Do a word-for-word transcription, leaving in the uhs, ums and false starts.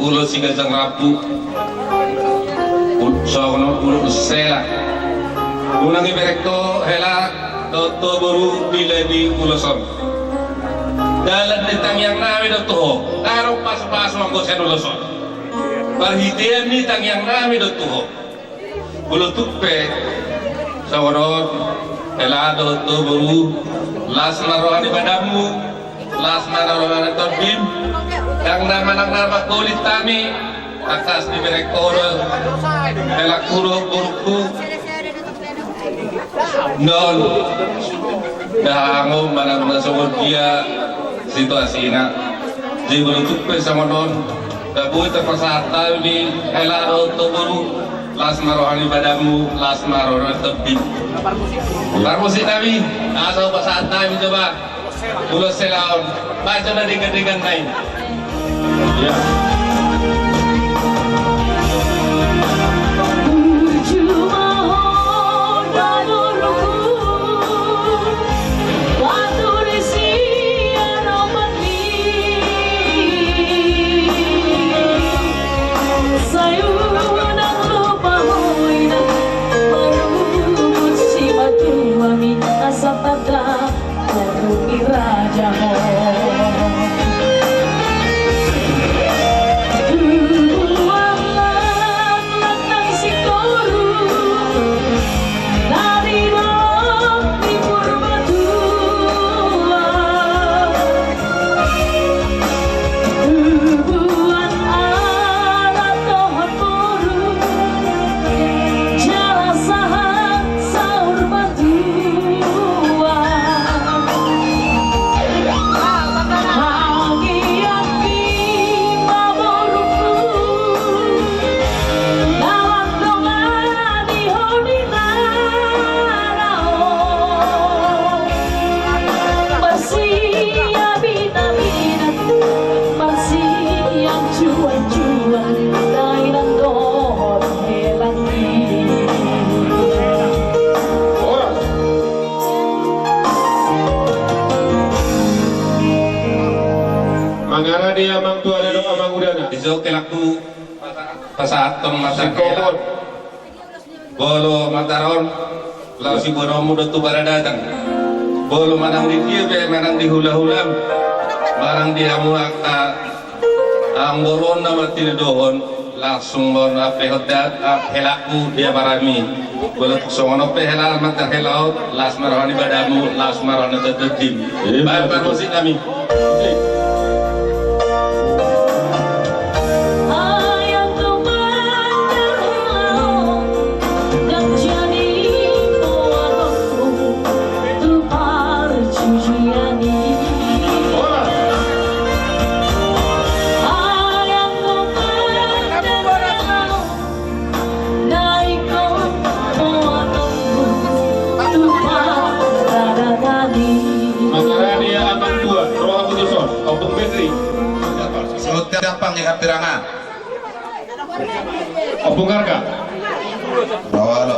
Ulos siganjang rambu. Ul-, songon on ulos sela. Unang ibereng ho hela dohot ho boru di lae ni ulos on. Dalan ni tangiang nami do tu ho. Adong pasupasu anggo sian ulos on. Parhitean ni tangiang nami do tu ho. Molo tung pe songon on, hela dohot ho boru, las ma roha ni badanmu, las ma roha ni tombim. Ndang na manang na mangholit hami, tangkas dibereng ho do helangku dohot borungku. Non, ndang angon manang na songon dia situasina. Jadi molo tung pe songon on, ndang boi tapasahat hami hela dohot ho boru, las ma roha ni badanmu, las ma roha ni tombim. Parmusik nami, asa hupasahat hami jaba ulos sela on, baca na denggan-denggan nai. Ya. Mangarade amang tua dohot amang udana. Ijo ke laku pasahaton ma singkopon. Molo mantaron, laos siboanonmu do tu paradaton. Molo manang di dia pe, manang di hulahulam, manang di hamu angka, anggo ro na martinodohon, langsung ma on ampe hot da, ah, helangku dia parami. Molo songon on pe hela, mantar hela on, las ma roha ni badanmu, las ma roha ni tombim. Baen parmusik nami. Mangarade amang tua, roha putuson, Ompung Petri. Saut gampang ni hapirangan. Ompung Arga. Roha lo,